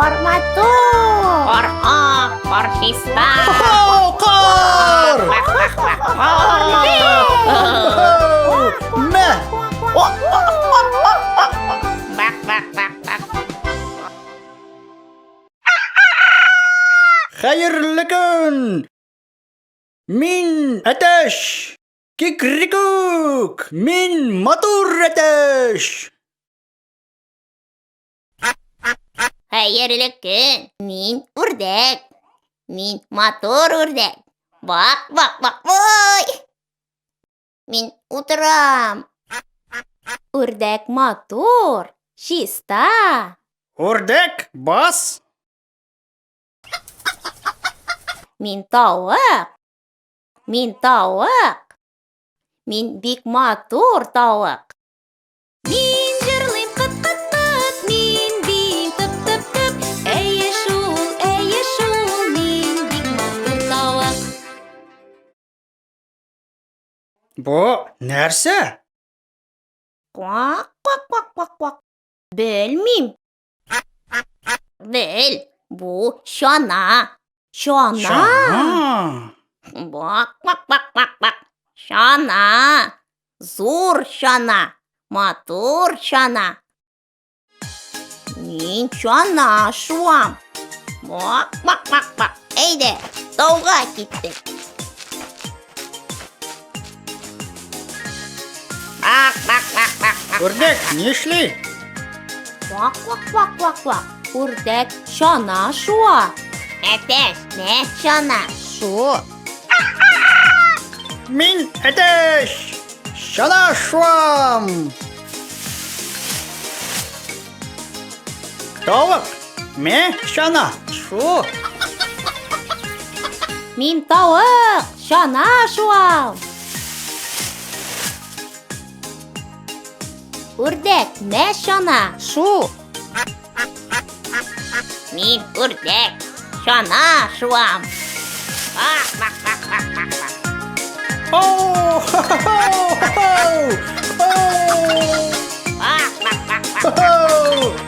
Кар матур. Кар ак, кар чиста. Хо-хо, кар! Хо-хо! Мә! Бак, бак, бак, бак. Хәерле көн! Мин әтәч! Кикрикүк! Мин матур әтәч! Хәерле көн. Мин үрдәк. Мин матур үрдәк. Бак, бак, бак, ой! Мин утырам. Үрдәк матур, чиста. Үрдәк, бас! Мин тавык. Мин тавык. Мин бик матур тавык. Мин җырлыйм кыт-кыт-кыт, мин биим тып-тып-тып. Әйе шул, әйе шул, мин бик матур тавык. Бу нәрсә? Квак, квак, квак, квак, квак. Белмим. Бел, бу чана. Чана. Чана. Бак, бак, бак, бак, бак. Чана. Зур чана. Матур чана. Мин чана шуам. Бак, бак, бак, бак. Әйдә, тауга киттек. Бак, бак, бак, бак, бак. Үрдәк нишли? Квак, квак, квак, квак, квак. Үрдәк чана шуа. Әтәч, мә чана. Шу. Мин әтәч! Чана шуам! Тавык, мә чана, шу! Мин тавык, чана шуам. Үрдәк, мә чана, шу. Мин үрдәк, чана шуам. Бак, бак, бак, бак, бак, бак. Оу, хо-хо-хо, хо-хо! Оу, Бак, бак, бак, бак. хо-хо!